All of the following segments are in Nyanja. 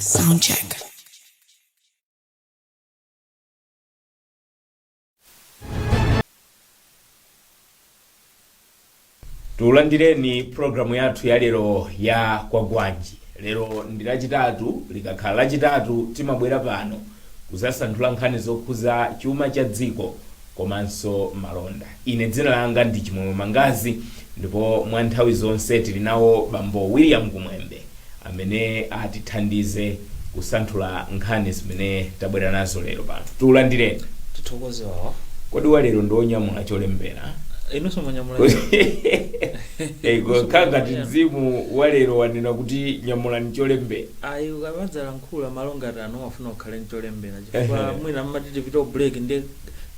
Sound check. Tiulandireni programu yathu ya lero ya Kwagwanji. Lero ndi Lachitatu. Likakhala Lachitatu timabwera pano kuzasanthula nkhani zokhuza chuma cha dziko komanso malonda. Ine dzina langa ndi Chimwemwe Mangazi, ndipo mwa nthawi zonse tili nawo bambo William Kumwembe amene atithandize kusanthula nkhani zimene tabwera nazo lero pano. Tiulandireni. Tithokoze wawa. Kodi walero ndi wonyamula cholembera? Inunso mwanyamula. Kukhala ngati mzimu walero wanena kuti nyamulani cholembera. Ayi, ukamadzalankhula malo ngati ano umafuna ukhale ncholembera, chifukwa mwina mmati tipita ku break ndi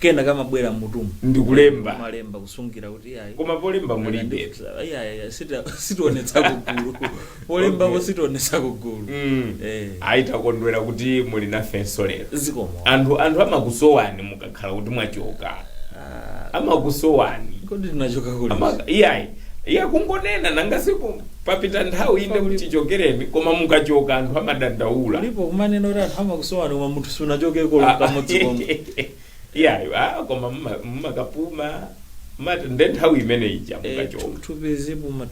kena kamabwera mmutumu. Ndikulemba. Malemba kusungira kuti ayi. Koma polemba mulibe? Ayi, sitionetsa kugulu polembapo. Sitionetsa kugulu. Ayi, takondwera kuti muli nafenso lero. Zikomo. Anthu amakusowani mukakhala kuti mwachoka. Ah, amakusowani. Kodi tinachoka kuli? Iyayi, iya, kungonena, nanga siku papita nthawi inde kuti chichokereni, koma mukachoka anthu amadandaula. Ulipo kumanena kuti anthu amakusowani koma munthu sunachokeko kamodzi komwe. Iyayi, koma mumakapuma mati nde nthawi imene ija mukachoka. Thupi zipuma.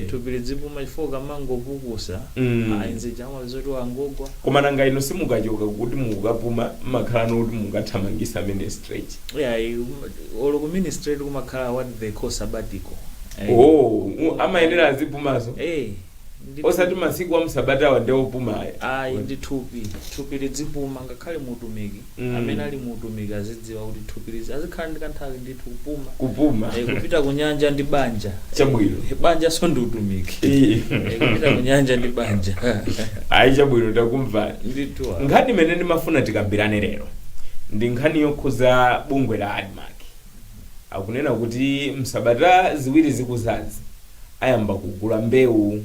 Thupi lizipuma chifukwa kamangopukusa. Ayi, nzija zoti wangogwa. Koma nanga inu simukachoka kuti mukapuma, mmakhala nokuti mukathamangisa amene stretch? Yeah, olo ku ministry kumakhala what they call sabbatical. Oh, amayenera azipumaso? Eh. Osati masiku amsabatawa ndi opumaya? Ayi, ndi thupi lidzipuma ngakhale muutumiki. Amene ali muutumiki azidziwa kuti thupi azikhala ndi kanthawi ndithu kupuma. Kupuma. Kupita kunyanja ndi banja. Chabwino. Banja so ndi utumiki. Kupita kunyanja ndi banja. Ayi, chabwino, takumvani. Ndithu. Nkhani imene ndimafuna tikambirane lero ndi nkhani yokhuza bungwe la ADMARC. Akunena kuti msabata 2 zikuzazi ayamba kugula mbewu,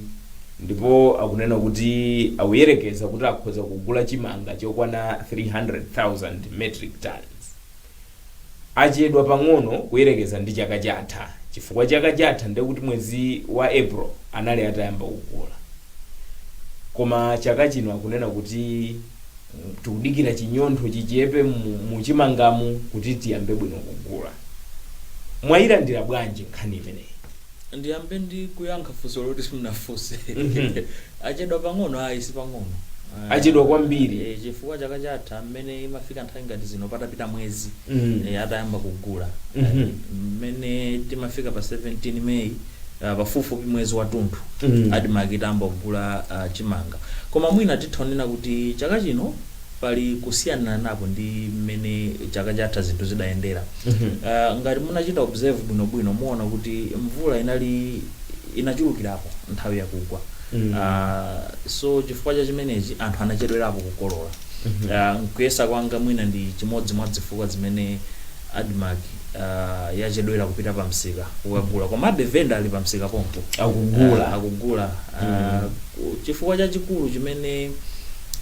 ndipo akunena kuti akuyerekeza kuti akhoza kugula chimanga chokwana 300,000 metric tons. Achedwa pang'ono kuyerekeza ndi chaka chatha, chifukwa chaka chatha ndekuti mwezi wa April anali atayamba kugula, koma chaka chino akunena kuti tikudikira chinyontho chichepe muchimangamu kuti tiyambe bwino kugula. Mwayilandira bwanji nkhani imeneyi? Ndiyambe ndi kuyankha funso loti simunafunse. Achedwa pang'ono? Ayi, si pang'ono. Achedwa kwambiri. Chifukwa chaka chatha mmene imafika nthawi ngati zino, patapita mwezi atayamba kugula. Mmene timafika pa 17 May, pafupifupi mwezi wathunthu, ADMARC itayamba kugula chimanga. Koma mwina titha kunena kuti chaka chino pali kusiyana napo ndi mmene chaka chatha zinthu zidayendera. Ngati munachita observe bwinobwino, muona kuti mvula inali inachulukirapo nthawi yakugwa. So chifukwa cha chimenechi anthu anachedwerapo kukolola. Nkuyesa kwanga mwina ndi chimodzi mwa zifukwa zimene ADMARC yachedwera kupita pa msika kukagula. Komabe venda ali pa msika pompo. Akugula. Akugula. Chifukwa chachikulu chimene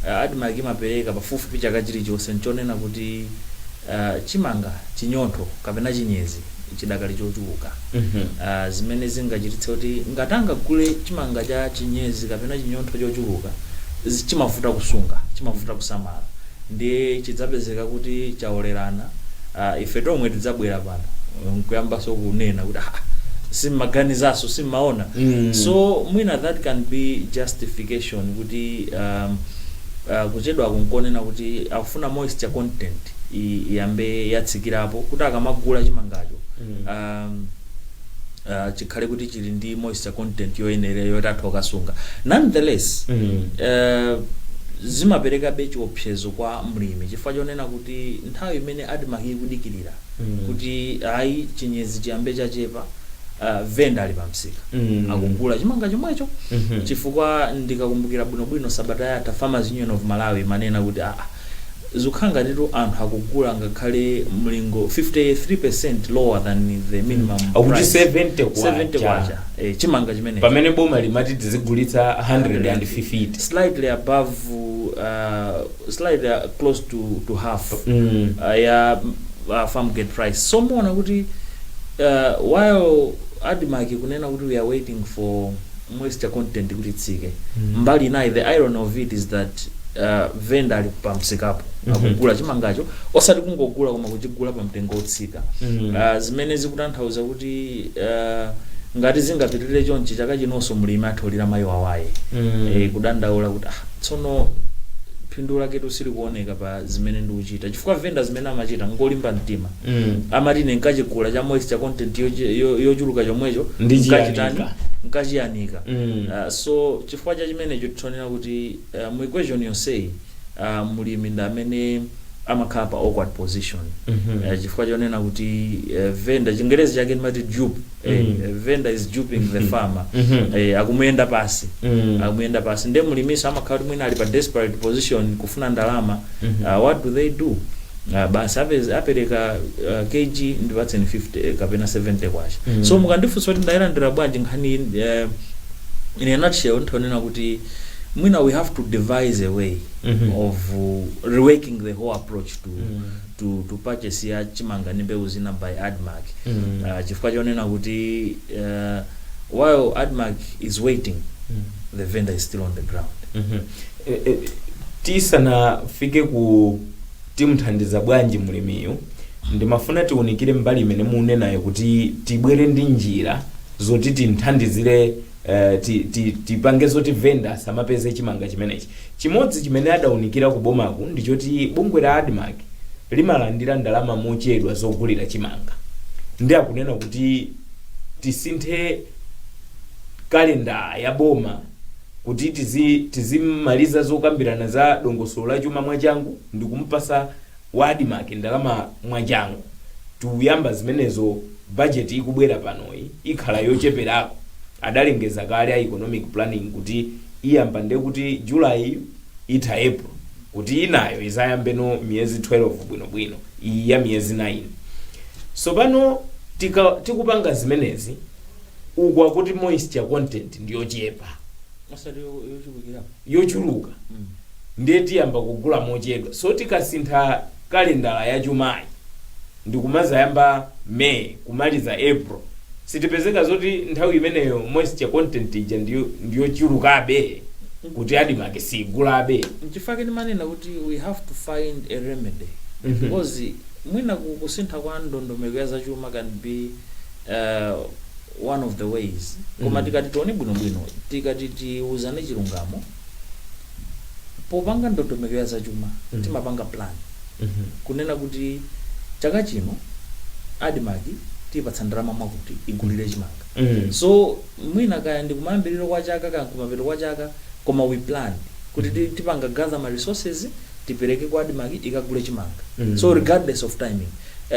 ADMARC imapereka pafupifupi chaka chilichonse nchonena kuti chimanga chinyontho kapena chinyezi chidakali chochuluka, zimene zingachititse kuti ngati angagule chimanga cha chinyezi kapena chinyontho chochuluka, chimavuta kusunga, chimavuta kusamala, ndiye chidzapezeka kuti chaolerana. Ife tomwe tidzabwera pano nkuyambanso kunena kuti, "Ah, simmaganizanso, simmaona." So mwina that can be justification kuti kuchedwa kunkonena kuti akufuna moisture content iyambe yatsikirapo kuti akamagula chimangacho chikhale kuti chili ndi moisture content yoyenera yoti atha kukasunga. Nonetheless, zimaperekabe chiopsezo kwa mlimi, chifukwa chonena kuti nthawi imene ADMARC ikudikirira kuti ayi, chinyezi chiyambe chachepa, venda ali pamsika akugula chimanga chomwecho. Chifukwa ndikakumbukira bwinobwino, sabata yatha Farmers Union of Malawi manena kuti zikukhala ngatitu anthu akugula ngakhale mlingo 53% lower than the minimum Akuti price. 70 kwacha. 70 kwacha, chimanga chimenechi. Pamene boma limati tizigulitsa 150. Slightly above, slightly close to half ya farm gate price. So muona kuti while ADMARC kunena kuti we are waiting for moisture content kuti itsike. Mbali inayi, the irony of it is that vendor ali pamsikapo akugula chimangacho, osati kungogula koma kuchigula pa mtengo otsika, zimene zikutanthauza kuti ngati zingapitirire chonchi, chaka chinonso mlimi atholera mayi wawaye, kudandaula kuti ah, tsono phindu laketu silikuoneka pa zimene ndikuchita, chifukwa vendor zimene amachita ngolimba mtima. Amati ine nkachigula cha moisture content yochuluka chomwecho, Ndichiyanika. nkachitani? Nkachiyanika. So chifukwa cha chimenecho titonena kuti mu equation yonseyi mulimi ndi amene amakhala pa awkward position, chifukwa chonena kuti vendor, chingerezi chake ndimati dupe, vendor is duping the farmer. Akumuyenda pasi, akumuyenda pasi. Ndiye mulimiso amakhala kuti mwina ali pa desperate position kufuna ndalama. What do they do? Basi apereka kg ndipatseni 50 kapena 70 kwacha. So mukandifunsa kuti ndayilandira bwanji nkhani, in a nutshell nthonena kuti mwina we have to devise a way of reworking the whole approach to purchase ya chimanga ndi mbewu zina by ADMARC, chifukwa chonena kuti while ADMARC is waiting, the vendor is still on the ground. Tisanafike ku timuthandiza bwanji mlimiyu, ndimafuna tiunikire mbali imene munenayo kuti tibwere ndi njira zoti timthandizire, tipange zoti vendor asamapeze chimanga chimenechi. Chimodzi chimene adaunikira ku bomaku ndichoti bungwe la ADMARC limalandira ndalama mochedwa zogulira chimanga, ndi akunena kuti tisinthe kalenda ya boma kuti tizimaliza zokambirana za dongosolo la chuma mwachangu ndikumpasa wa ADMARC ndalama mwachangu. Tikuyamba zimenezo, budget ikubwera panoyi ikhala yocheperako. Adalengeza kale a economic planning kuti iyamba nde kuti July itha April, kuti inayo izayambeno miyezi 12 bwinobwino, iyi ya miyezi 9. So pano tikupanga zimenezi uku akuti moisture content ndiyochepa. Osati yochulukirapo. Yochuluka. Ndiye tiyamba kugula mochedwa. So tikasintha kalendala yachumayi ndikumazayamba May kumaliza April, sitipezeka zoti nthawi imeneyo moisture content ija ndiyochulukabe kuti ADMARC sigulabe? Nchifukwa ndimanena kuti we have to find a remedy, because mwina kusintha kwa ndondomeko ya zachuma can be one of the ways, koma tikati tione bwinobwino, tikati tiuzane chilungamo, popanga ndondomeko ya zachuma timapanga plan kunena kuti chaka chino ADMARC tiyipatsa ndalama mwakuti igulire chimanga. So mwina kaya ndi kumayambiriro kwa chaka, kaya kumapeto kwa chaka, koma we plan kuti tipanga gather ma resources, tipereke kwa ADMARC ikagule chimanga. So regardless of timing,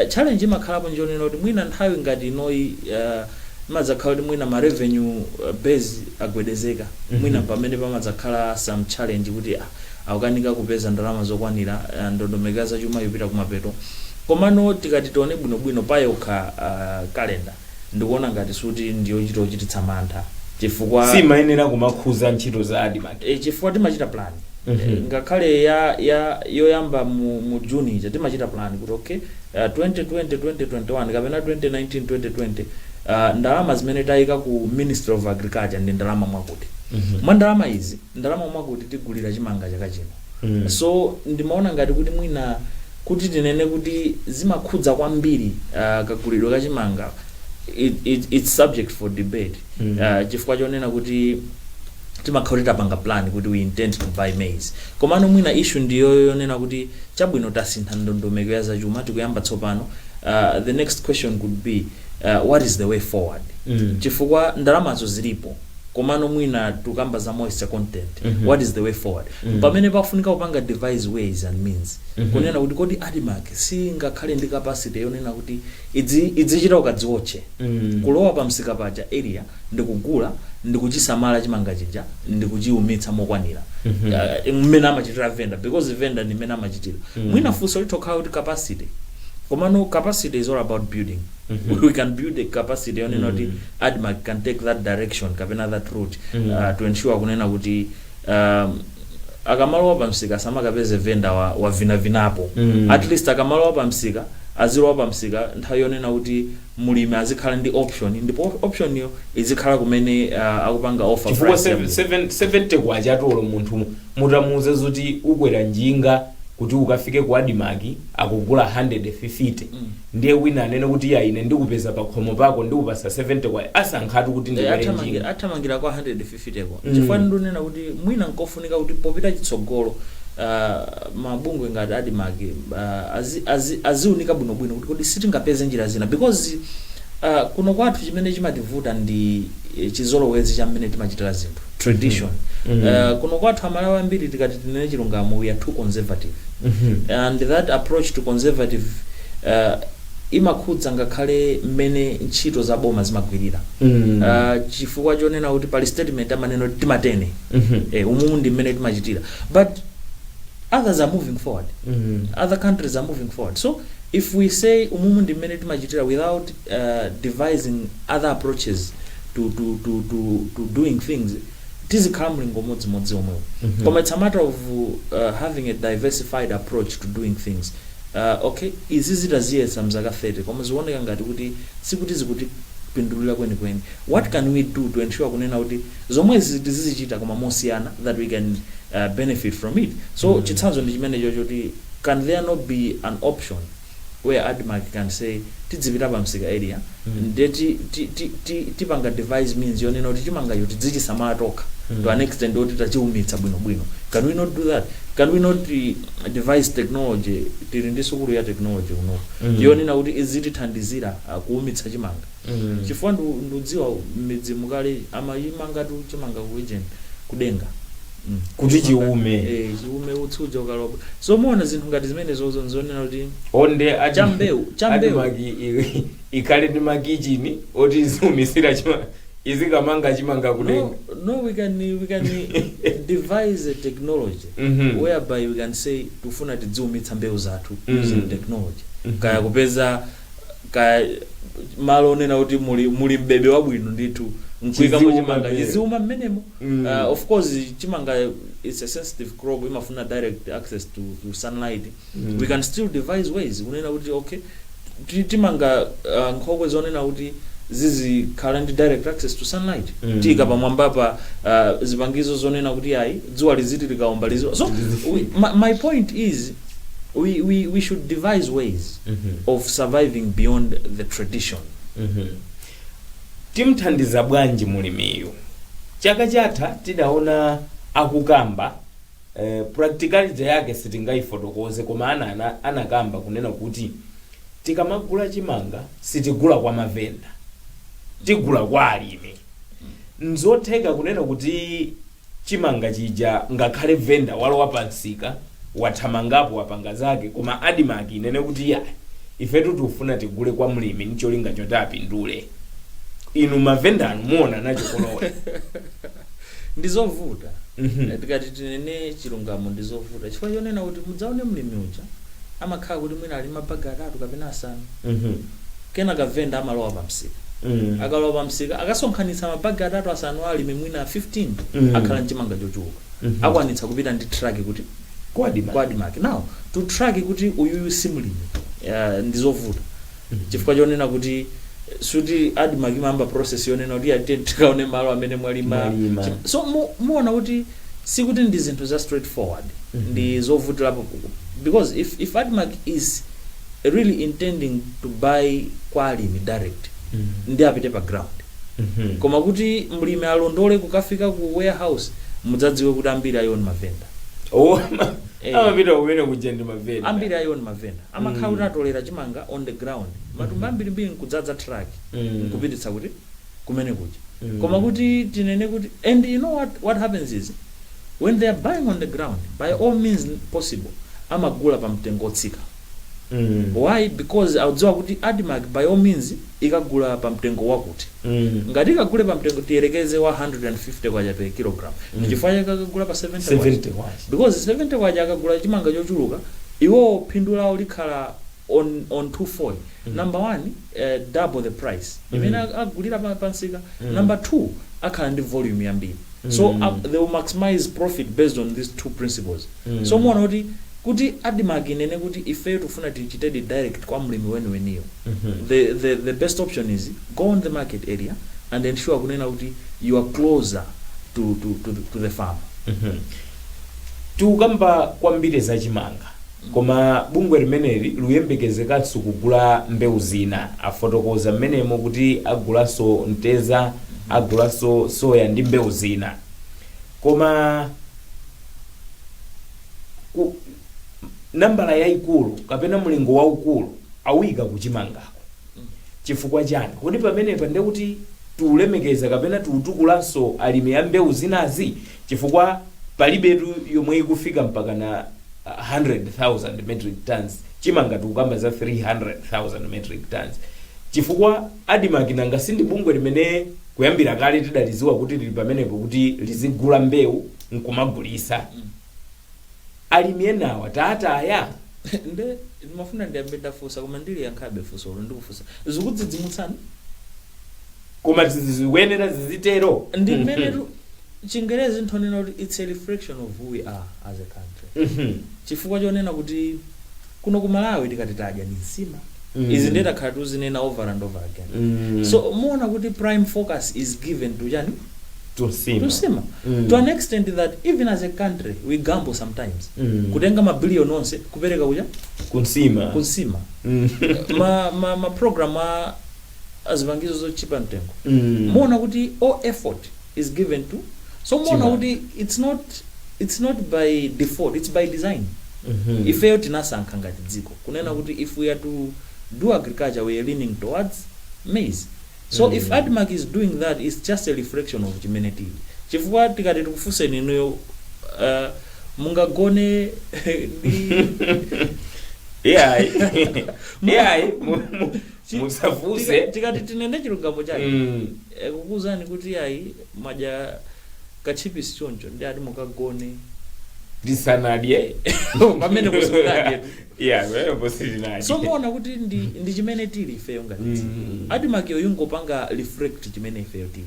challenge imakhalapo njonena kuti mwina nthawi ngati inoyi imadzakhala kuti mwina ma revenue base agwedezeka. Mwina pamene pamadzakhala some challenge kuti akukanika kupeza ndalama zokwanira, ndondomeko ya zachuma yopita kumapeto. Komano tikati tione bwinobwino payokha, kalenda ndikuona ngati suti ndiyochita ochititsa mantha, chifukwa simayenera kumakhuza ntchito za ADMARC. Chifukwa timachita plan. Ngakhale ya yoyamba mu June ija timachita plan kuti okay, 2020 2021 kapena 2019 2020, ndalama zimene tayika ku Ministry of Agriculture ndi ndalama mwakuti, mwa ndalama izi, ndalama mwakuti tigulira chimanga chaka chino. So ndimaona ngati kuti mwina kuti tinene kuti zimakhudza kwambiri kagulidwe ka chimanga, it's subject for debate, chifukwa chonena kuti timakhala kuti tapanga plan kuti we intend to buy maize. Komano mwina issue ndiyo yonena kuti chabwino, tasintha ndondomeko ya zachuma, tikuyamba tsopano, the next question could be what is the way forward? Chifukwa ndalamazo zilipo, komano mwina tukamba za moisture content. What is the way forward? Pamene pafunika kupanga devise ways and means, kunena kuti kodi ADMARC singakhale ndi capacity yonena kuti idzichita ukadziwotche, kulowa pa msika paja area ndikugula, ndikuchisamala chimanga chija, ndikuchiumitsa mokwanira, mmene amachitira vendor, because vendor ndi mmene amachitira. Mwina funso litokhala kuti capacity, komano capacity is all about building. We can build a capacity yonena kuti ADMARC can take that direction kapena that route, to ensure kunena kuti akamalowa pa msika samakapeze vendor wa vinavinapo. At least akamalowa pa msika Azilowa pamsika nthawi yonena kuti mulimi azikhala ndi option, ndipo option yo izikhala kumene akupanga offer Chifukwa price yabwino. 70 kwacha tolo, munthu mutamuuza zoti ukwera njinga kuti ukafike ku ADMARC akugula 150, ndiye wina anene kuti, "Ya, ine ndikupeza pakhomo pako, ndikupasa 70 kwacha," asankhatu kuti ndikwere njinga. Athamangira kwa 150 ko. Chifukwa ndinena kuti mwina nkofunika kuti popita chitsogolo, mabungwe ngati ADMARC aziunika bwinobwino kuti kodi sitingapeze njira zina, because kuno kwathu chimene chimativuta ndi chizolowezi cha mmene timachitira zinthu, tradition. Kuno kwathu Amalawi ambiri, tikati tinene chilungamo, we are too conservative, and that approach to conservative imakhudza ngakhale mmene ntchito za boma zimagwirira, chifukwa chonena kuti pali statement amanena kuti timatene, umumu ndi mmene timachitira, but others are moving forward. Other countries are moving forward. So if we say umumu ndi mmene timachitira without devising other approaches to doing things, tizikhala mlingo umodzimodzi omwewo. Koma it's a matter of having a diversified approach to doing things. Okay, izi zitaziyesa mzaka 30, koma zioneka ngati kuti sikuti zikutipindulira kwenikweni. What can we do to ensure kunena kuti zomwezi tizizichita koma mosiyana, that we can benefit from it? So chitsanzo ndi chimenecho choti can there not be an option where ADMARC can say, "Tidzipita pa msika area, ndiye tipanga devise means yonena kuti chimangacho tidzichisamala tokha to an extent yoti tachiumitsa bwinobwino"? Can we not do that? Can we not devise technology? Tili ndi sukulu ya technology kuno yonena kuti izitithandizira kuumitsa chimanga, chifukwa ndudziwa m'midzi mukale amayimangatu chimanga ku agent kudenga. Kuti chiume. Eh, chiume, utsi uja ukalopa. So muona zinthu ngati zimene zozo nzonena kuti onde Chambewu, chambewu. ADMARC ikhale ndi makichini oti iziumisira chima, izikamanga chimanga kudenga. No, we can devise a technology whereby we can say tufuna tidziumitsa mbewu zathu using technology, kaya kupeza kaya malo onena kuti muli mbebe wabwino ndithu, nkuikamo Chiziuma chimanga, mbewu. Chiziuma mmenemo. Of course chimanga, it's a sensitive crop, imafuna direct access to sunlight. We can still devise ways kunena kuti, okay, timanga nkhokwe zonena kuti zizikhala ndi direct access to sunlight, tiyika pamwambapa zipangizo zonena kuti ayi, dzuwa liziti likaomba liziwa. So my point is we should devise ways of surviving beyond the tradition. Timthandiza bwanji mulimiyu? Chaka chatha tidaona akukamba, practicality yake sitingayifotokoze, koma anakamba kunena kuti tikamagula chimanga sitigula kwa mavenda, tigula kwa alimi. Nzotheka kunena kuti chimanga chija, ngakhale venda walowa pansika, wathamangapo, wapanga zake, koma ADMARC inene kuti, "Ya, ifetu tikufuna tigule kwa mlimi ncholinga choti apindule. Inu mavenda anu muona nacho kolowa"? Ndizovuta. Tikati tinene chilungamo, ndizovuta, chifukwa chonena kuti mudzaone mlimi uja amakhala kuti mwina ali mabaga atatu kapena asanu. Kenaka venda amalowa pamsika. Akalowa pamsika, akasonkhanitsa mabaga atatu, asanu, alimi mwina 15, akhala mchimanga chochuluka. Akwanitsa kupita ndi truck kuti Kwa ADMARC. Kwa ADMARC. Now, to track kuti uyuyu si mlimi, ndizovuta, chifukwa chonena kuti suti ADMARC imamba process yonena kuti atiye tikaone malo amene mwalima. Mwalima. So muona kuti sikuti ndi zinthu za straightforward, ndi zovutirapo, because if ADMARC is really intending to buy kwa alimi direct, ndi apite pa ground. Koma kuti mlimi alondole kukafika ku warehouse, mudzadziwe kuti ambiri ayiwo ndi mavenda. Oh, Eh. amapita kumene kuja ndi mavenda. Ambiri ayiwo ndi mavenda, amakhala kuti atolera chimanga on the ground, matumba ambirimbiri, nkudzaza truck, nkupititsa kuti kumene kuja. Koma kuti tinene kuti, and you know what happens is, when they are buying on the ground, by all means possible amagula pa mtengo otsika. Why? Because akudziwa kuti ADMARC by all means ikagula pa mtengo wakuti. Ngati ikagule pa mtengo, tiyerekeze, wa 150 kwacha per kilogram, ndichifukwa chake akagula pa 70 kwacha. 70 kwacha. Because 70 kwacha akagula chimanga chochuluka, iwo phindu lawo likhala on twofold. Number one, double the price imene agulira pansika. Number two, akhala ndi volume yambiri. So they will maximize profit based on these two principles. So muona kuti Kuti ADMARC inene kuti ifeyo tifuna tichitedi direct kwa mlimi weniweniyo, the best option is go on the market area and ensure kunena kuti you are closer to the farmer. Tikukamba kwambiri zachimanga, koma bungwe limeneli luyembekezekanso kugula mbewu zina. Afotokoza mmenemo kuti agulanso mteza, agulanso soya ndi mbewu zina. Koma nambala yayikulu kapena mlingo waukulu awika kuchimangako chifukwa chani? Kodi pamenepa ndekuti tiulemekeza kapena tiutukulanso alimi a mbewu zinazi? Chifukwa palibetu yomwe ikufika mpaka na 100,000 metric tons. Chimanga tikukamba za 300,000 metric tons. Chifukwa ADMARC nanga sindi bungwe limene kuyambira kale tidaliziwa kuti lili pamenepo kuti lizigula mbewu nkumagulisa? Alimi enawa taataya. Nde ndimafuna ndiyambe ndafunsa, koma ndiliyankhabe funsolo. Ndikufunsa, zikudzidzimutsani? Koma zikuyenera zizitero. Ndi mmenetu Chingerezi nthonena kuti it's a reflection of who we are as a country, chifukwa chonena kuti kuno ku Malawi tikati tadya ni nsima. Izi ndiye takhala tuzinena over and over again. So muona kuti prime focus is given to chani? To nsima. To nsima. To an extent that even as a country we gamble sometimes, kutenga mabiliyoni onse kupereka kucha Kunsima. Kunsima. Ma program a azipangizo zochipa mtengo, muona kuti all effort is given to, so muona Chimanga. kuti it's not by default, it's by design. Ifeyo tinasankha ngati dziko kunena kuti if we are to do agriculture, we are leaning towards maize. So if ADMARC is doing that, it's just a reflection of chimene tili, chifukwa tikati tikufunseni inuyo, mungagone ndi Iyayi, musafunse. Tikati tinene chilungamo chake, kukuwuzani kuti ayi, madya kachipisi choncho, ndi ati mukagone Ndisanadye. Pamene kusimunadye. Yeah, pamenepo sitinadye. So muona kuti ndi chimene tili ifeyo ngati dziko. ADMARC yingopanga reflect chimene ifeyo tili.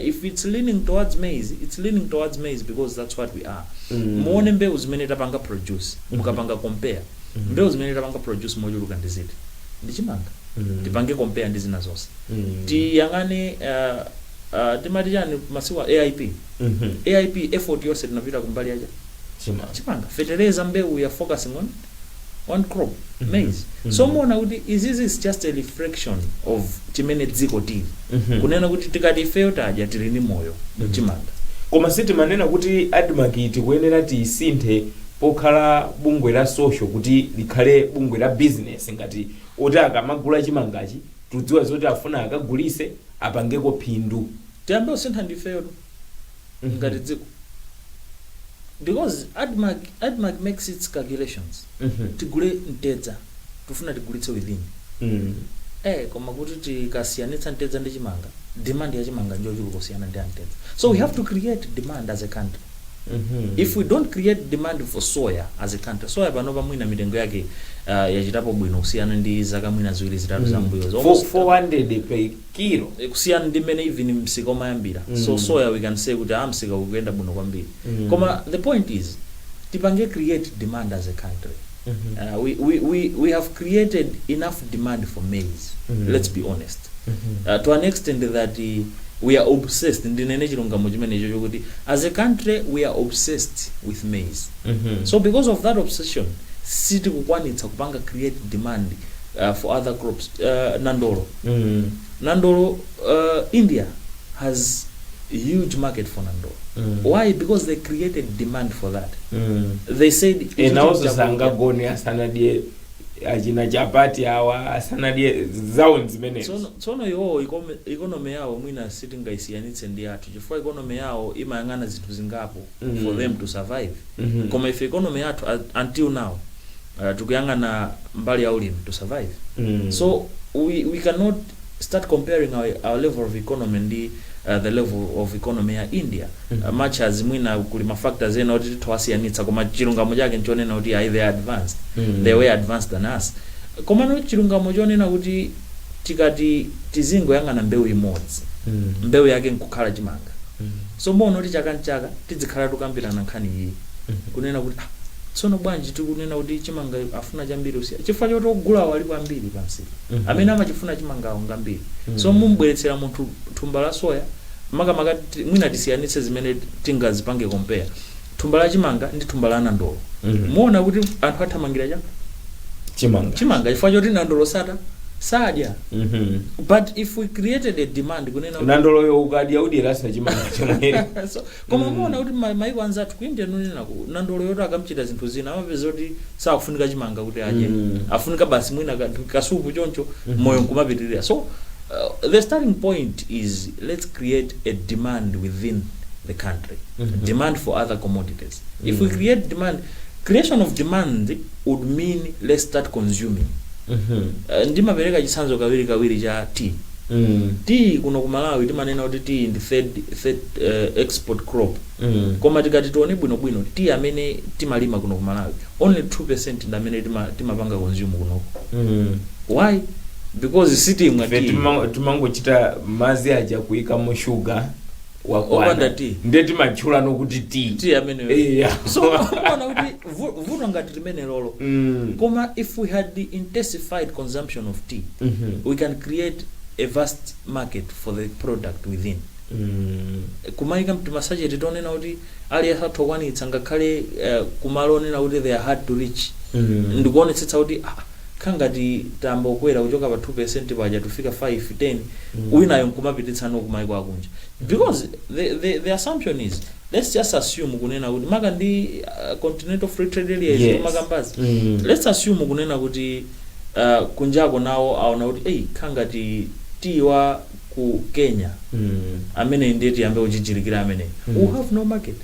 If it's leaning towards maize, it's leaning towards maize because that's what we are. Muone mbewu zimene tapanga produce, mukapanga compare mbewu zimene tapanga produce mochuluka ndi ziti? Ndi chimanga. Tipange compare ndi zina zonse, tiyang'ane timati chani masiku a AIP. AIP effort yonse tinapita kumbali yacha Chimanga. Chimanga, fetereza, mbewu, we are focusing on one crop, maize. So muona kuti izizi is just a reflection of chimene dziko tili, kunena kuti tikati ifeyo tadya, tili ndi moyo, chimanga. Koma sitimanena kuti ADMARC tikuyenera tiyisinthe pokhala bungwe la social kuti likhale bungwe la business, ngati oti akamagula chimangachi tudziwa zoti afuna akagulise apangeko phindu? Tiyambe kusintha ndifeyo ngati dziko, because ADMARC makes its calculations. Tigule mtedza, tifuna tigulitse within, koma kuti tikasiyanitsa mtedza ndi chimanga, demand ya chimanga njochuluka kusiyana ndi ya mtedza. So we have to create demand as a country. If we don't create demand for soya as a country, soya pano mwina mitengo yake yachitapo bwino kusiyana ndi zaka mwina ziwiri zitatu zambuyo. 400 per kilo. Kusiyana ndi mmene even msika umayambira. So soya, we can say kuti ah, msika ukuyenda bwino kwambiri. Koma the point is tipange create demand as a country. We have created enough demand for maize, let's be honest, to an extent that we are obsessed. Ndinene chilungamo chimenecho chokuti as a country we are obsessed with maize. So because of that obsession, sitikukwanitsa kupanga create demand for other crops. Nandolo, nandolo, India has a huge market for nandolo. Why? Because they created demand for that. They said Enawonso ichi chakudya. Sangagone asanadye achina chapati awa, asanadye zawo zimenezo. Tsono iwowo economy yawo mwina sitingayisiyanitse ndi yathu, chifukwa economy yawo imayang'ana zinthu zingapo for them to survive. Koma ife economy yathu until now tikuyang'ana mbali ya ulimi to survive. So we cannot start comparing our level of economy ndi the level of economy ya India. Much as mwina kuli ma factors ena oti titha, koma chilungamo chake nchonena kuti ayi, they are advanced. They were advanced than us. Komano chilungamo chonena kuti tikati tizingoyang'ana mbewu imodzi, mbewu yake nkukhala chimanga, so muona kuti chaka nchaka tizikhala tukambirana nkhani iyi, kunena kuti ah, Tsono bwanji tikunena kuti chimanga afuna chambiri usiya? Chifukwa choti ogulawo alipo ambiri pamsika. Amene amachifuna chimangawo ngambiri. So mumbweretsera munthu thumba la soya, makamaka mwina tisiyanitse zimene tingazipange compare, thumba la chimanga ndi thumba la nandolo. Muona kuti anthu athamangira cha Chimanga. Chimanga, chifukwa choti nandolo sata sadya. But if we created a demand kunena kuti Nandoloyo ukadya udyerasa chimanga chomwe. So koma muona kuti maiko anzathu ku India nonena ku nandolo yoti akamchita zinthu zina, amapeza kuti sakufunika chimanga kuti adye. Afunika basi mwina kanthu kasupu choncho, moyo nkumapitirira. So the starting point is, let's create a demand within the country, demand for other commodities. If we create demand, creation of demand would mean let's start consuming. Ndimapereka chitsanzo kawiri kawiri cha tea. Tea kuno ku Malawi, timanena kuti tea ndi third export crop. Koma tikati tione bwinobwino, tea amene timalima kuno ku Malawi, only 2% ndi amene timapanga consume kunoko. Why? Because sitimwa Ife tea. Timangochita madzi aja kuyikamo shuga wakwana. Opanda tea. Ndiye timatchula nokuti tea. Tea ameneyo. So umaona kuti vuto ngati limene lolo. Koma if we had the intensified consumption of tea, we can create a vast market for the product within. Kumayika mtima sachet tonena kuti aliyense atha kukwanitsa, ngakhale kumalo onena kuti they are hard to reach. Ndikuonetsetsa kuti khangati tamba kukwera kuchoka pa 2% paja tufika 5, 10. Winayo nkumapititsa no kumayiko akunja, because the assumption is, let's just assume kunena kuti maka ndi continental free trade area makambazi. Let's assume kunena kuti kunjako nawo aona kuti ei, khangati tiwa ku Kenya amene ndiye tiyambe kuchichirikira amene. We have no market.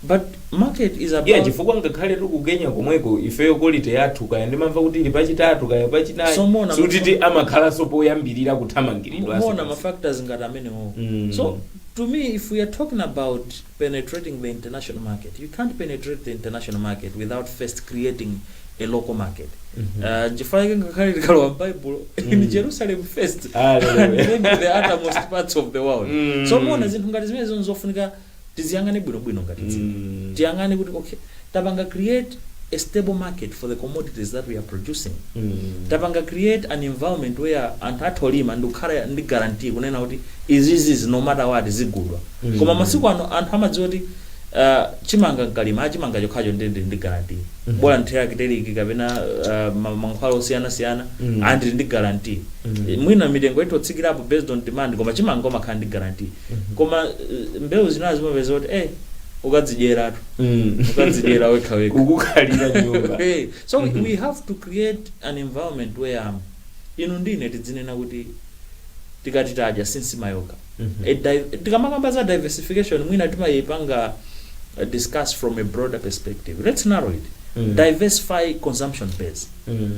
But market is about Yeah, chifukwa ngakhale tili ku Kenya komweko, ifeyo quality yathu kaya ndimamva kuti ili pachitatu kaya pachinayi. So mona sutiti amakhalanso poyambirira kuthamangiridwa. Mona ma factors ngati amenewo. So to me, if we are talking about penetrating the international market, you can't penetrate the international market without first creating a local market. Chifukwa chake ngakhale tikalowa m'Bible, in Jerusalem first Hallelujah. and then to the uttermost parts of the world. So muona zinthu ngati zimene zofunika tiziyang'ane bwinobwino ngati dziko. Tiyang'ane kuti okay, tapanga create a stable market for the commodities that we are producing, tapanga create an environment where anthu athu olima ndikukhala ndi guarantee kunena kuti izizi no matter what zigulwa. Koma masiku ano anthu amadziwa kuti chimanga nkalima achimanga chokhacho ndi guarantee, bola nthera kapena mankhwala osiyanasiyana, andili ndi guarantee. Mwina mitengo itotsikirapo based on demand, koma chimanga umakhala ndi guarantee. Koma mbewu zinazo zimapeza kuti ukadzidyeratu, ukadzidyera wekha wekha. Kukukhalira nyumba. Hey, so we have to create an environment where inu ndine tidzinena kuti tikati tadya sinsima yokha. Tikamakamba za diversification, mwina timayipanga discuss from a broader perspective. Let's narrow it. Diversify consumption base.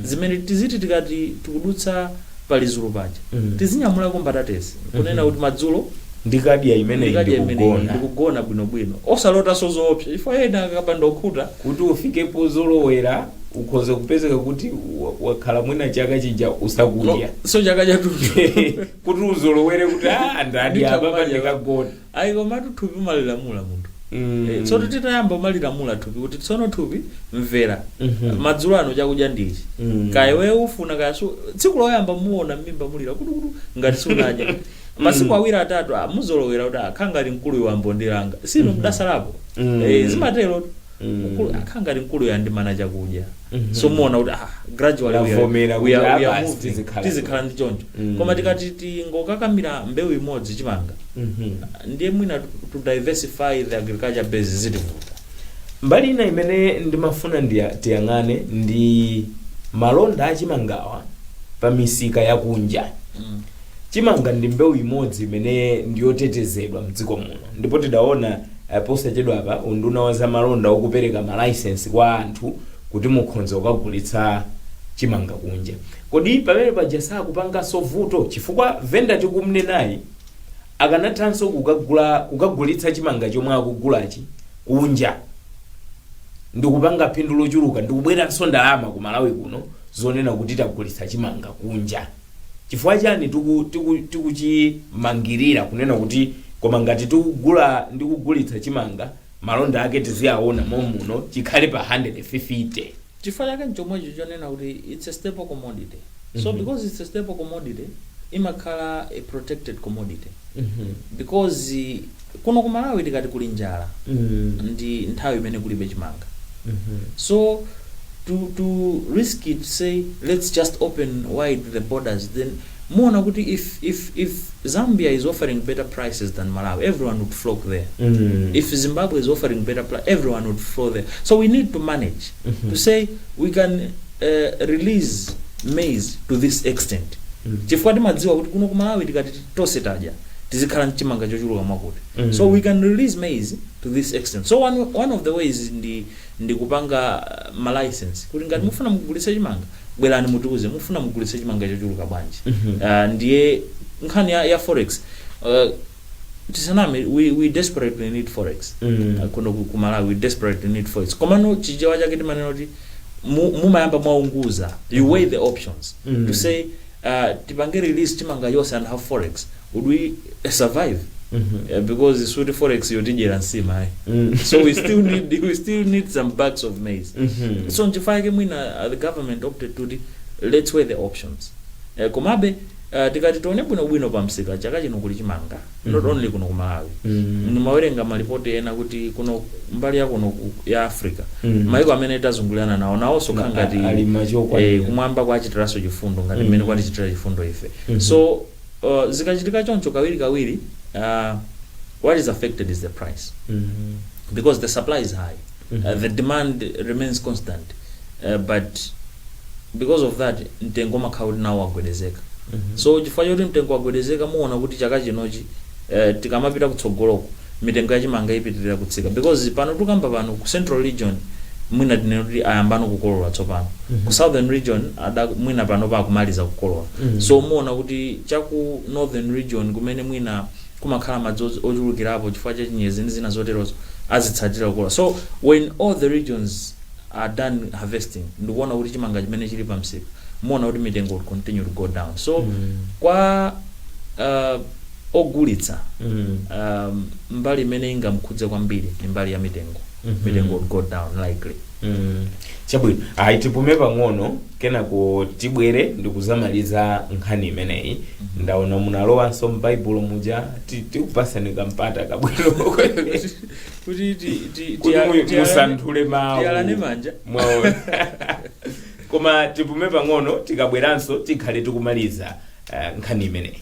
Zimene tiziti tikati tikudutsa palizulu paja, tizinyamulako mbatatesi kunena kuti madzulo ndikadya imeneyi, ndikadya imeneyi, ndikugona. Ndikugona bwinobwino, osalotanso zoopsa, chifukwa ena akapanda okhuta kuti ufikepo zolowera, ukhoza kupezeka kuti wakhala mwina chaka chija usakudya. So chaka chathunthu. Kuti uzolowere kuti ah, ndadya apa, Nditha ndikagona. Ayi, komatu thupi umalilamula munthu. Tsono titayamba umalilamula thupi kuti tsono thupi mvera, madzulo ano chakudya ndichi. Kaya iweyo ufuna kaya su, tsiku loyamba muona m'mimba mulira kutukutu ngati sunadya. Masiku awiri atatu, muzolowera kuti akhala ngati mkulu wambondilanga sino mdasalapo. Zimatero. Mkulu akhala ngati mkulu yandimana chakudya. So muona kuti gradually Lavomera we are, kuti we are basi, moving. tizikhala Tizikhala ndi choncho. Koma tikati tingokakamira mbewu imodzi, chimanga, ndiye mwina to diversify the agriculture base zitivuta. Mbali ina imene ndimafuna tiyang'ane ndi malonda achimangawa pa misika yakunja. Chimanga ndi mbewu imodzi imene ndiyotetezedwa mdziko muno, ndipo tidaona posachedwa apa unduna wa zamalonda ukupereka malaisensi kwa anthu kuti mukhonza kukagulitsa chimanga kunja. Kodi pamene paja sakupanganso vuto? Chifukwa venda tikumnenayi akanathanso kukagulitsa chimanga chomwe akugulachi kunja ndikupanga phindu lochuluka, ndikubweranso ndalama ku Malawi kuno zonena kuti tagulitsa chimanga kunja. Chifukwa chani tikuchimangirira kunena kuti koma ngati tikugula ndi kugulitsa chimanga Malonda ake tiziyaona momuno, chikhale pa 150. Chifukwa chake nchomwecho chonena kuti it's a staple commodity. So because it's a staple commodity, imakhala a protected commodity, because kuno ku Malawi tikati kuli njala, ndi nthawi imene kulibe chimanga. So to risk it, say let's just open wide the borders, then muona kuti if Zambia is offering better prices than Malawi, everyone would flock there. If Zimbabwe is offering better price, everyone would flow there. So we need to manage to say we can release maize to this extent, chifukwa timadziwa kuti kuno ku Malawi tikati tonse tadya, tizikhala mchimanga chochuluka mwakuti. So we can release maize to this extent. So one of the ways ndi kupanga ma license kuti ngati mufuna mugulitse chimanga, bwerani mutiuze mufuna mugulitse chimanga chochuluka bwanji. Ndiye nkhani ya forex, tisaname, we desperately need forex. Kuno ku Malawi we desperately need forex, komano Chichewa chake timanena kuti mumayamba mwaunguza, you weigh the options to say tipange release chimanga yonse and have forex, would we survive? Because suti forex yotidyera nsima ayi. So we still need some bags of maize. So nchifukwa chake mwina the government opted to let's weigh the options. Komabe tikati tione bwinobwino pa msika, chaka chino kuli chimanga, not only kuno ku Malawi. Nimawerenga malipoti ena kuti kuno mbali ya kuno ya Africa, maiko amene tazungulirana nawo nawonso khala ngati alima chokwanira. Kumwamba kwachitiranso chifundo ngati mmene kwatichitira chifundo ife. So zikachitika choncho kawiri kawiri, what is affected is the price, because the supply is high, the demand remains constant, but because of that mtengo umakhala kuti nawo wagwedezeka. So chifukwa choti mtengo wagwedezeka, muona kuti chaka chinochi, tikamapita kutsogoloko, mitengo yachimanga ipitirira kutsika, because pano tukamba pano ku Central Region mwina tinene kuti ayambano kukolola tsopano. Ku Southern Region ada mwina pano pakumaliza kukolola. So muona kuti chaku Northern Region, kumene mwina kumakhala madzi ochulukirapo chifukwa cha chinyezi ndi zina zoterozo, azitsatira kukolola. So when all the regions are done harvesting, ndikuona kuti chimanga chimene chili pamsika, muona kuti mitengo will continue to go down. So kwa ogulitsa, mbali imene ingamkhudze kwambiri ni mbali ya mitengo. Mitengo would go down likely. Chabwino, ayi, tipume pang'ono, kenako tibwere ndikuzamaliza nkhani imeneyi. Ndaona munalowanso m'Baibulo muja, tikupasani kampata kabwino kuti kuti musanthule mawu. Tiyalane manja. Mwaona, koma tipume pang'ono, tikabweranso tikhale tikumaliza nkhani imeneyi.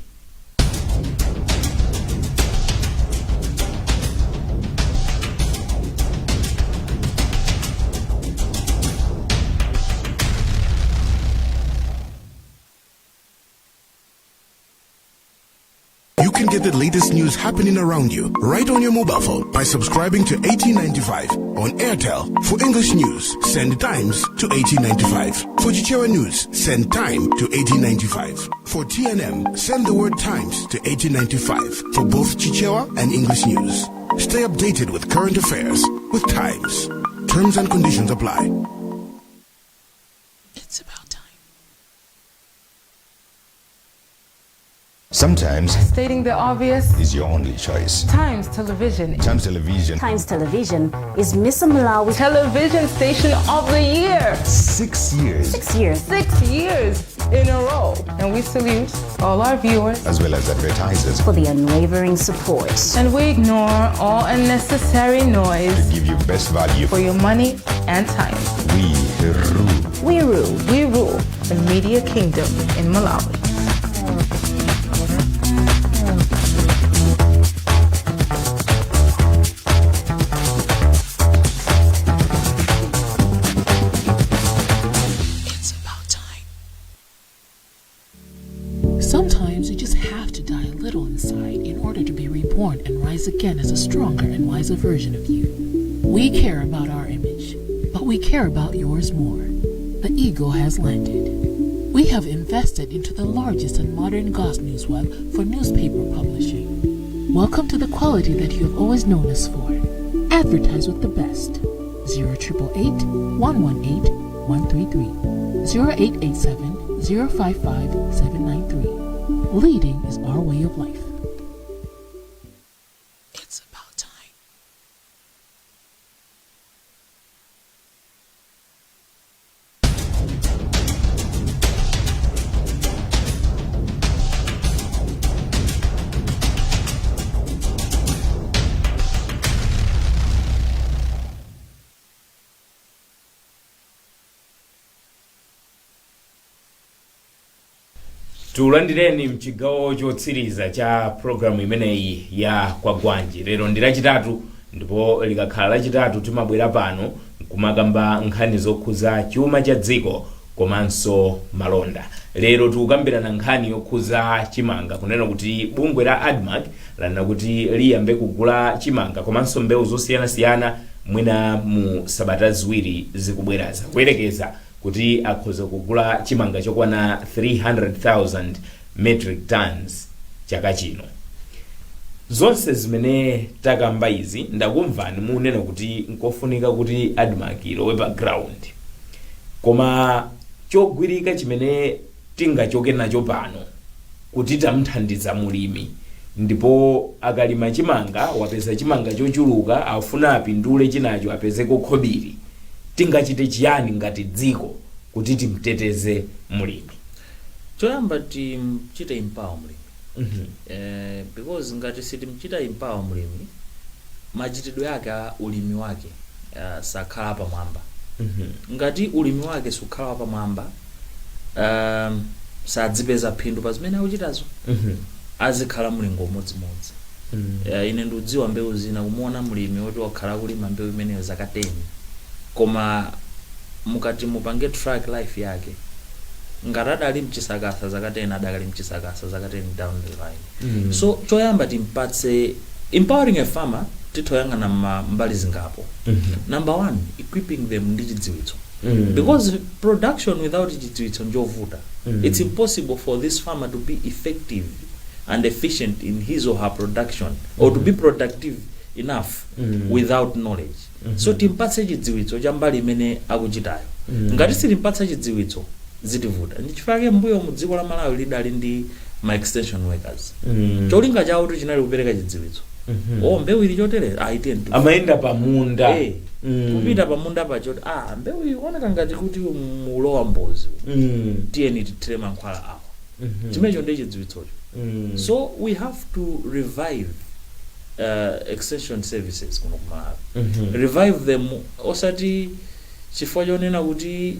You can get the latest news happening around you right on your mobile phone by subscribing to 1895 on Airtel. For English news, send Times to 1895. For Chichewa news, send Time to 1895. For TNM, send the word Times to 1895 for both Chichewa and English news. Stay updated with current affairs with Times. Terms and conditions apply. It's about time. Sometimes Stating the obvious, is your only choice. Times Television. Times Television. Times Television is Miss Malawi Television Station of the Year. 6 years. 6 years. 6 years in a row. And we salute all our viewers. As well as advertisers. For the unwavering support. And we ignore all unnecessary noise. To give you best value for your money and time. We rule. We rule. We rule the media kingdom in Malawi. It's about time. Sometimes you just have to die a little inside in order to be reborn and rise again as a stronger and wiser version of you. We care about our image, but we care about yours more. The eagle has landed. We have invested into the largest and modern Goss News web for newspaper publishing. Welcome to the quality that you have always known us for. Advertise with the best. 0888 118 133 0887 055 793. Leading is our way of life. It's about time. Tulandireni mchigawo chotsiriza cha programu imeneyi ya Kwagwanji. Lero ndi Lachitatu, ndipo likakhala Lachitatu timabwera pano kumakamba nkhani zokhuza chuma cha dziko komanso malonda. Lero tikukambirana nkhani yokhuza chimanga, kunena kuti bungwe la ADMARC lanena kuti liyambe kugula chimanga komanso mbewu zosiyanasiyana mwina mu sabata 2 zikubweraza, kuyerekeza kuti akhoza kugula chimanga chokwana 300,000 metric tons chaka chino. Zonse zimene takamba izi, ndakumvani munena kuti nkofunika kuti ADMARC ilowe pa ground, koma chogwirika chimene tingachoke nacho pano kuti tamthandiza mulimi, ndipo akalima chimanga wapeza chimanga chochuluka, afuna apindule chinacho, apezeko khobiri, tingachite chiyani ngati dziko kuti timteteze mulimi? Choyamba, timchite empower mlimi, because ngati sitimchita empower mlimi, machitidwe ake a ulimi wake sakhala pamwamba. Ngati ulimi wake sukhala pamwamba, sadzipeza phindu pa zimene akuchitazo, azikhala mlingo umodzimodzi. Ine ndikudziwa mbewu zina, kumuona mlimi woti wakhala kulima mbewu imeneyo zaka 10, koma mukati mupange track life yake, ngati adali mchisakasa zaka 10, adakali mchisakasa zaka 10 down the line. So choyamba timpatse, empowering a farmer, tithoyang'ana ma mbali zingapo. Number one, equipping them ndi chidziwitso, because production without chidziwitso njovuta. It's impossible for this farmer to be effective and efficient in his or her production or to be productive enough without knowledge. So timpatse chidziwitso cha mbali imene akuchitayo. Ngati sitimpatsa chidziwitso, zitivuta. Ndichifukwa mbuyo mu dziko la Malawi lidali ndi ma extension workers. Cholinga chawo chinali kupereka chidziwitso. O, mbewu ili chotere, aiteni. Amayenda pamunda. Kupita pamunda pacho, ah, mbewu iyi ikuoneka ngati kuti mulowa mbozi, tiyeni tithire mankhwala awa. Chimenecho ndi chidziwitsocho. So we have to revive extension services kuno kumalawi. Revive them, osati chifukwa chonena kuti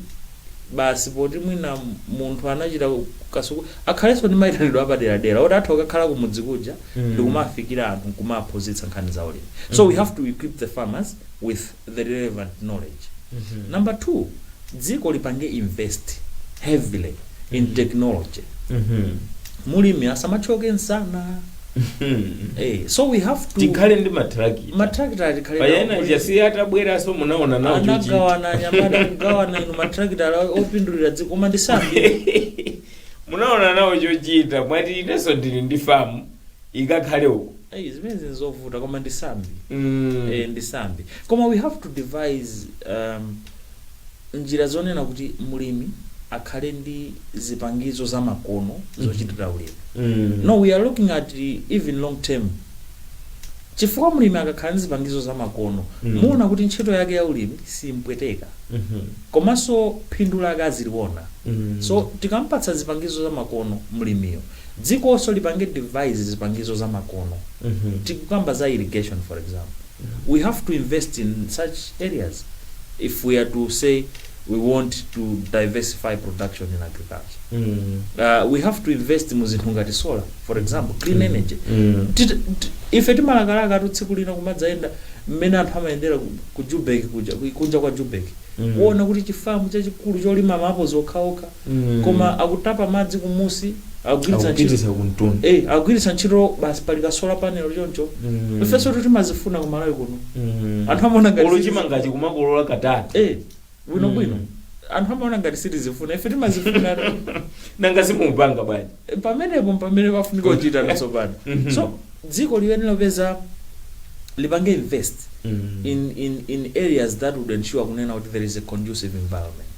basi poti mwina munthu anachita kasuku, akhalenso ndi mayitanidwe apaderadera oti atha kukakhala kumudzi kuja ndikumafikira anthu, nkumaphunzitsa nkhani za ulimi. So we have to equip the farmers with the relevant knowledge. Number two, dziko lipange invest heavily in technology. Mulimi asamachoke msana. So we have to Tikhale ndi matrakita. Matrakita tikhale payena nawo. Chasiye atabweranso, munaona nawo chochita. Anagawana anyamata, kugawana inu matrakita opindulira dziko, koma ndisambi. Munaona nawo chochita, mwati inenso ndili ndi famu, ikakhale uko. Hey, zimene zinzovuta, koma ndisambi. Ndisambi, koma we have to devise njira zonena kuti mulimi akhale ndi zipangizo zamakono zochitira ulimi. No, we are looking at even long term, chifukwa mulimi akakhala ndi zipangizo zamakono, muona kuti ntchito yake ya ulimi simpweteka, komanso phindu lake aziliona. So tikampatsa zipangizo zamakono mlimiyo, dzikonso lipange devise zipangizo zamakono. Tikukamba za irrigation, for example, we have to invest in such areas if we are to say we want to diversify production in agriculture. We have to invest mu zinthu ngati solar, for example, clean energy. Ife timalakalaka tu tsiku lina kumadzayenda mmene anthu amayendera ku Joburg kuja, kunja kwa Joburg, kuona kuti chifamu chachikulu cholima maapozi okhaokha, koma akutapa madzi kumusi, akugwiritsa ntchito Akupitisa kumtunda. Akugwiritsa ntchito basi, pali ka solar panel choncho. Ifenso timazifuna kumalawi kuno. Anthu amaona ngati Olo chimangachi kumakolola katatu. Bwino bwino. Anthu amaona ngati sitizifuna, ife timazifuna. Nanga simupanga bwanji? Pamenepo pamene pafunika kuchita tsopano. So dziko liyenera kupeza, lipange invest in areas that would ensure kunena kuti there is a conducive environment.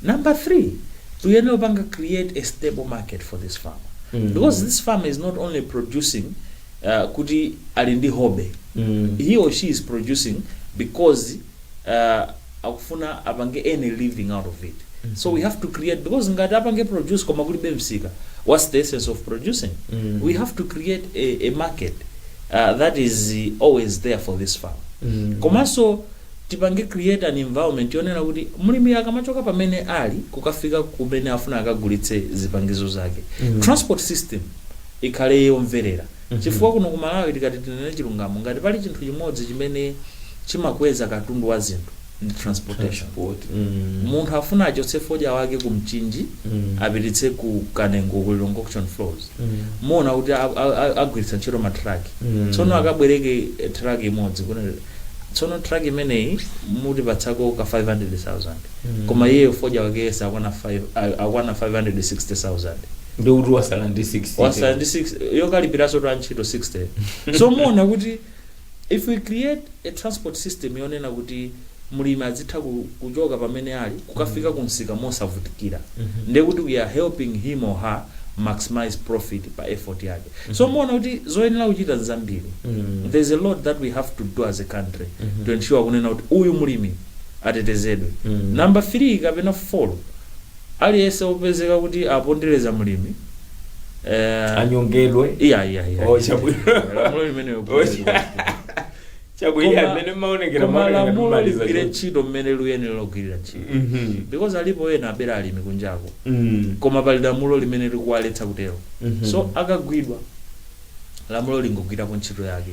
Number three, tiyenera kupanga create a stable market for this farmer, because this farmer is not only producing kuti ali ndi hobby. He or she is producing because akufuna apange any living out of it. So we have to create, because ngati apange produce koma kulibe msika, what's the essence of producing? We have to create a market that is always there for this farm. Komanso Tipange create an environment yonena kuti mlimi akamachoka pamene ali kukafika kumene afuna akagulitse zipangizo zake, transport system ikhale yomverera, chifukwa kuno ku Malawi, tikati tinene chilungamo, ngati pali chinthu chimodzi chimene chimakweza katundu wa zinthu ndi transportation. Transport. Munthu afuna achotse fodya wake ku Mchinji, apititse ku Kanengo, ku Lilongwe auction floors, muona kuti agwiritsa ntchito matraki. Tsono akabwereke truck imodzi kuna, tsono truck imeneyi mutipatsako ka 500,000, koma iyeyo fodya wake yese akwana 5 akwana 560,000. Ndikuti wasala ndi 60. Wasala ndi 6 yokalipiranso to antchito 60. So muona kuti if we create a transport system yonena kuti mlimi azitha kuchoka pamene ali kukafika kumsika mosavutikira, ndiye kuti we are helping him or her maximize profit pa effort yake. So muona kuti zoyenera kuchita nzambiri. There's a lot that we have to do as a country to ensure kunena kuti uyu mlimi atetezedwe. Number 3 kapena 4, aliyense wopezeka kuti apondereza mlimi, anyongedwe. Iya. Oh, chabwino. Lamulo limeneyo. Oh, chabwino. Amene maonekera Koma maonekera lamulo kumaliza ligwire choncho. ntchito mmene luyenera kugwirira ntchito, because alipo ena abera alimi kunjako, koma pali lamulo limene likuwaletsa kutero. So akagwidwa, lamulo lingogwirapo ntchito yake.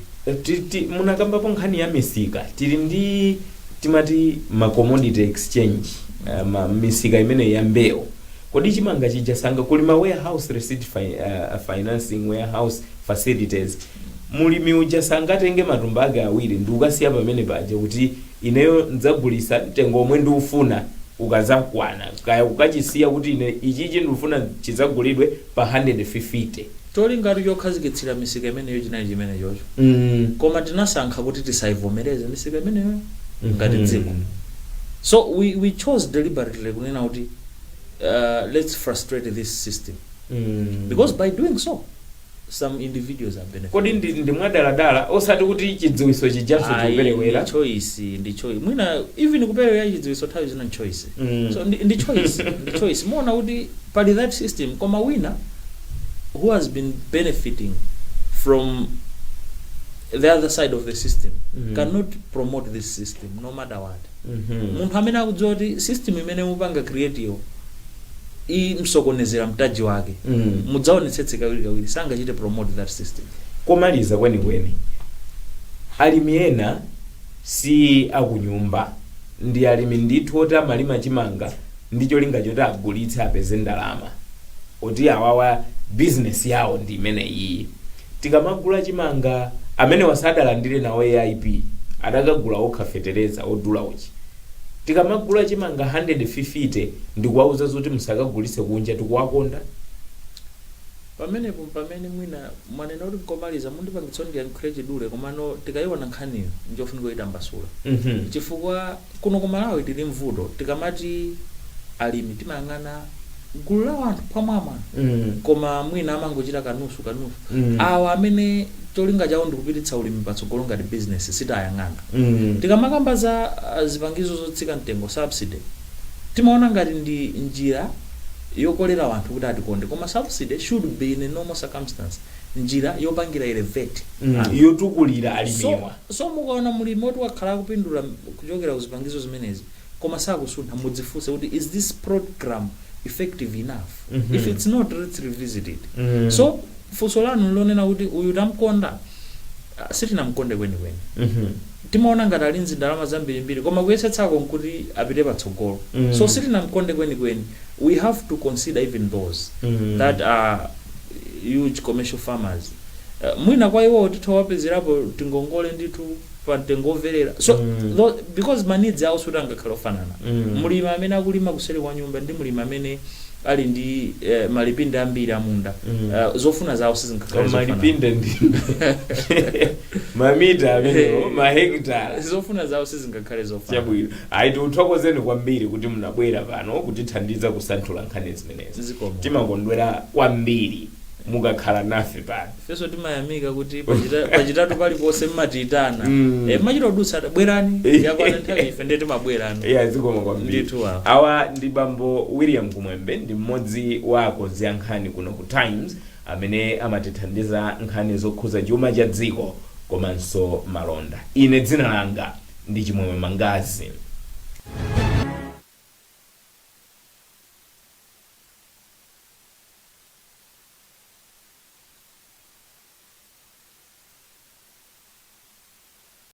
Munakambapo nkhani ya misika. Tili ndi timati ma commodity exchange, misika imene ya mbewu. Kodi chimanga chija sanga kuli ma warehouse receipt financing, warehouse facilities? Mulimi uja sangatenge matumba ake awiri ndi ukasiya pamene paja kuti ineyo ndzagulisa mtengo omwe ndiufuna ukazakwana, kaya kukachisiya kuti ine ichichi ndikufuna chidzagulidwe pa 150? Cholingatu chokhazikitsira misika imeneyo chinali chimene chocho, koma tinasankha kuti tisayivomereze misika imeneyo ngati dziko. So we chose deliberately kunena kuti let's frustrate this system, because by doing so some individuals are benefiting. Kodi ndi mwadaladala, osati kuti chidziwiso chijaso Ayi, chikuperewera? ndi choice, ndi choice. Mwina even kuperewera chidziwiso nthawi zina choice. So ndi choice, ndi choice. Muona kuti pali that system, koma wina who has been benefiting from the other side of the system cannot promote this system no matter what. Munthu amene akudziwa kuti system imene mupanga create yo imsokonezera mtaji wake, mudzaonetsetse kawirikawiri sangachite promote that system. Komaliza kwenikweni, alimi ena si akunyumba, ndi alimi ndithu oti amalima chimanga ndi cholinga choti agulitse apeze ndalama, oti awawa business yawo ndi imeneyi. Tikamagula chimanga, amene wasadalandire nawo AIP, adakagula okha fetereza odula uchi, tikamagula chimanga 150 ndikuwauza zoti musakagulitse kunja, tikuwakonda? Pamenepo pamene mwina mwanena kuti nkomaliza, mundipangitsa ndiyankhule chidule, komano tikayiona nkhaniyo njofunika kuyitambasula, chifukwa kuno ku Malawi tili mvuto. Tikamati alimi timayang'ana gulu la anthu pamwamba, koma mwina amangochita kanusu kanusu. Awa amene cholinga chawo ndikupititsa ulimi patsogolo ngati business sitayang'ana. Tikamakamba za zipangizo zotsika mtengo, subsidy, timaona ngati ndi njira yokolera anthu kuti atikonde, koma subsidy should be in a normal circumstance njira yopangira elevate anthu. Yotukulira alimiwa. So mukaona mulimi woti wakhala akupindula kuchokera ku zipangizo zimenezi koma sakusuntha, mudzifunse kuti is this program effective enough? If it's not, let's revisit it. So funso lanu lonena kuti uyu tamkonda, sitinamkonde kwenikweni. Timaona ngati ali ndalama zambirimbiri, koma kuyesetsako nkuti apite patsogolo. So sitinamkonde kwenikweni. We have to consider even those that are huge commercial farmers. Mwina kwa iwo tithawapezerapo tingongole ndithu pa mtengo woverera. So because ma needs awo suti angakhale ofanana. Mlimi amene akulima kuseri kwa nyumba ndi mlimi amene ali ndi malipinde ambiri amunda, zofuna zawo sizingakhale zofanana. Malipinde ndi mamita amenewo, mahekitala. Zofuna zawo sizingakhale zofanana. Chabwino, ayi, tikuthokozeni kwambiri kuti munabwera pano kutithandiza kusanthula nkhani zimenezi. Zikomo. Timakondwera kwambiri mukakhala nafe pano. Ifenso timayamika kuti pachitatu paliponse mmatiyitana. Machita kudutsa, bwerani, yakwana nthawi, ife ndiye timabwerano. Iya, zikomo kwambiri. Ndithu awa. Awa ndi bambo William Kumwembe, ndi mmodzi wa akonzi a nkhani kuno ku Times amene amatithandiza nkhani zokhuza chuma cha dziko komanso malonda. Ine dzina langa Ndi Chimwemwe Mangazi.